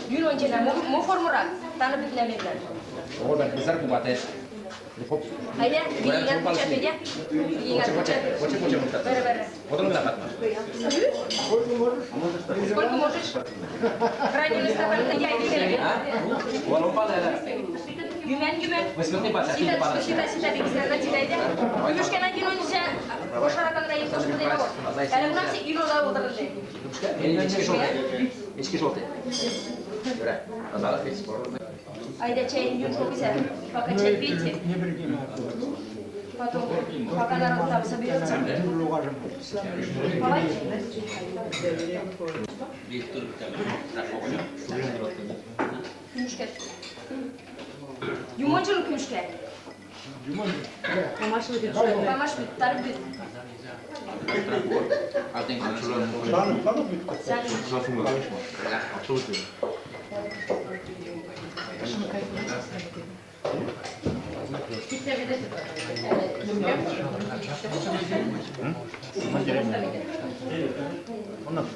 Йӱын ончена, мо формырак? Танып бит мемнан. Айда, Вигингат куча, Федя. Вигингат куча. Бәрі, бәрі. Сколько можешь? Крайний стакан. Я, Юмән, юмән. Сита, сита, сита, бигисә, на сита, айда. Көмешкән один онча, ошаракан да ем тошты дейм. Әле мына се юнода булдырды. Айда чай йӱын шогыза, пока чай пейте. Потом, пока народ там соберется. Давай. Көмешкә. Юмончылы көмешкә. Памаш бит, тарып бит.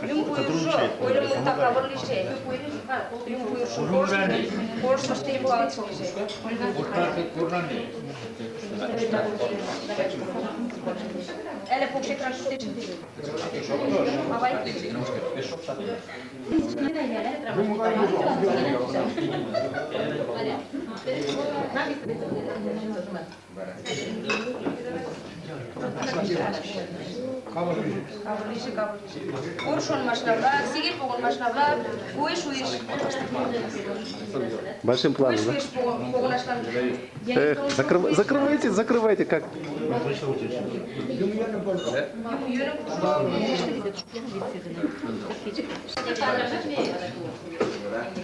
Юм буйыршо, ойлымы такавырлише. Юм буйыршо, корсышты палацолже. Әле покшекраш Авай. Кавырлише, кавырлише. Оршон машина-влак, сигер погон машина-влак, уэш, уэш. Большим Уэш, планом, да? уэш погонашлан. Эх, закрывайте, закрывайте, как? Юм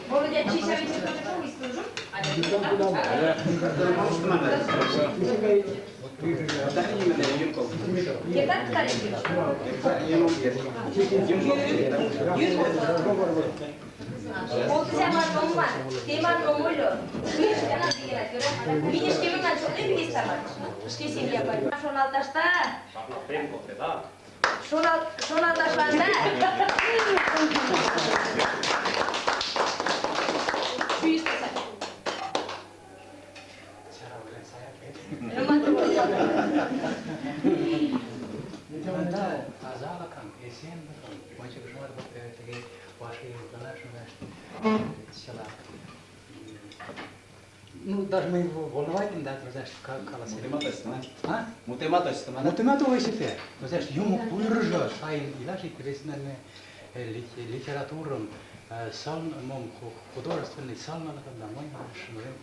Володя, чиша висе тоже Кетат ткали? Олтызя ман теман омойло. Минешке ман чотле бигестаман. Шке семья бар. Шоналташта. Шоналташланда. Шуйышта. Тазалыкым, эсенлыкым, ончыкыжымат тыге вашлийылтына шонаш чыла. Ну, даже мы волновать да, знаешь, как А? Мутемат ойсите. Знаешь, юмо пуйрыжо, сайын илаш интересный литературым, сан, мом художественный салмалыкым, да, мой шмырем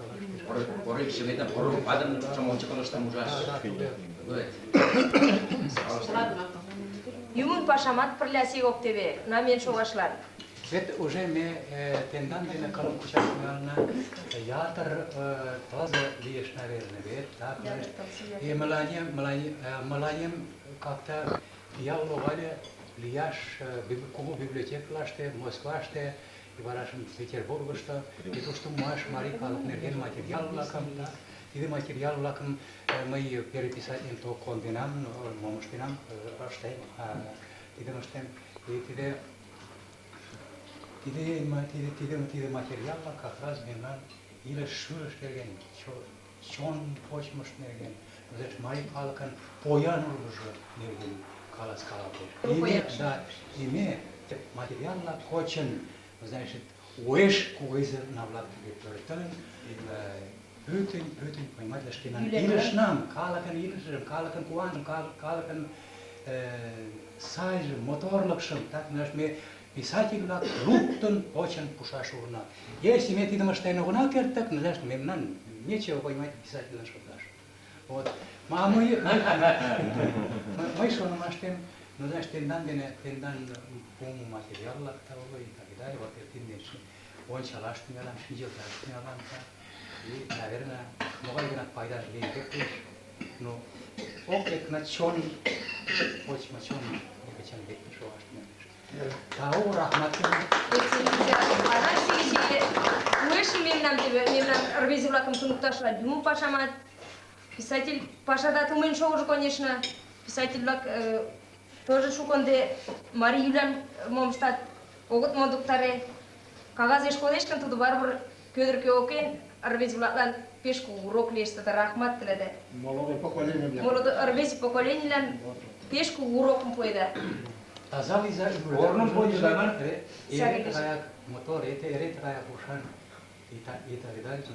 Юмын пашамат пырля сигок тебе, намен шогашлан. Вет уже ме тендан дене кылым кучаш тӱҥалына, ятыр тылзе лиеш, наверное, вет, так, и мыланем как-то пиал логале лияш кугу библиотекылаште, Москваште, и варашым Петербургышто, и тушто муаш марий калык нерген материал-влакым, да, тиде материал-влакым мый переписать то конденам, мом ыштенам, ыштем, тидым ыштем, и тиде тиде материал-влак как раз мемнан илыш шӱлыш нерген, чон почмыш нерген, знаешь, марий калыкын поян улмыжо нерген каласкалалтеш. И ме, да, и ме материал-влак кочын, значит, уэш кугызына-влак тыге пӧртылын, пӱтынь, пӱтынь, понимаете, шкенан илышнам, калыкын илышыжым, калыкын куанжым, калыкын сайжым, моторлыкшым, так, знаешь, ме писатель-влак луктын почын пушаш улына. Если ме тидым ыштен огына керт, так, знаешь, мемнан нечего, понимаете, писательлан шотлаш. Вот. А мый шонымаштем, ну, знаешь, тендан дене, тендан пуымо материал-влак уло и так далее, вот тидын ончалаш тӱҥалам, шинчылташ тӱҥалам, и, наверное, могай гынат пайдаже лийын кертеш. Ну, ок лек гынат, чон почмо, чон гычын лектын шогаш тӱҥалеш. Тау, рахмат. Адак сигиче уэш мемнам тебе, мемнан рвезе-влакым туныкташлан юмын пашамат. Писатель пашада тумен шогыжо, конечно. Писатель-влак тоже шуко ынде марий ӱлан мом ыштат. Огыт мондыктаре. Кагазеш кодеш гын, тудо барыбыр кӧдыркӧ окен, рвезе-влаклан пеш кугу урок лиеш, тата рахмат тыледа. Молодой поколение. Молодой рвезе поколенийлан пеш кугу урокым пуэда. Таза лийза, Корным пуэда. Эре тыгаяк мотор, эре тыгаяк ушан и так далее, что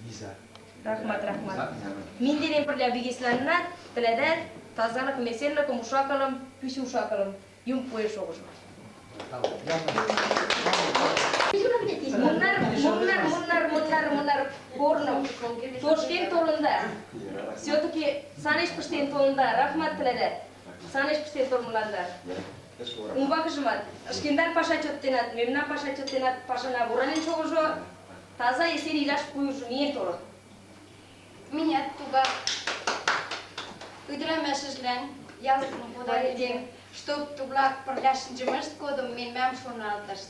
лиза. Рахмат, рахмат. Мин денем пырля вигесланнат, тыледат, тазалыкым, эсенлыкым, ушакылым, пӱсӧ ушакылым юм пуэн шогыжо. Мунар, мунар, мунар, мунар, мунар корным тошкен толында. Все-таки санеш пыштен толында, рахмат тыледа. Санеш пыштен толмыланда. Умбакыжымат, шкендан паша чоттенат, мемнан паша чоттенат, пашана воранен шогыжо, таза эсен илаш пуйжо миен толын. Минят тугак ӱдырамашыжлан ялыкым подаритлем, чтоб туглак пырля шинчымышт годым мемнам шоналтышт.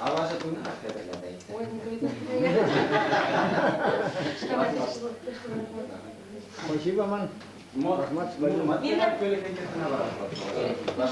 Аваже тунамак пӧртыльӧ. Спасибо, ман. Рахмат. Мемнан пӧлекым кертына вара.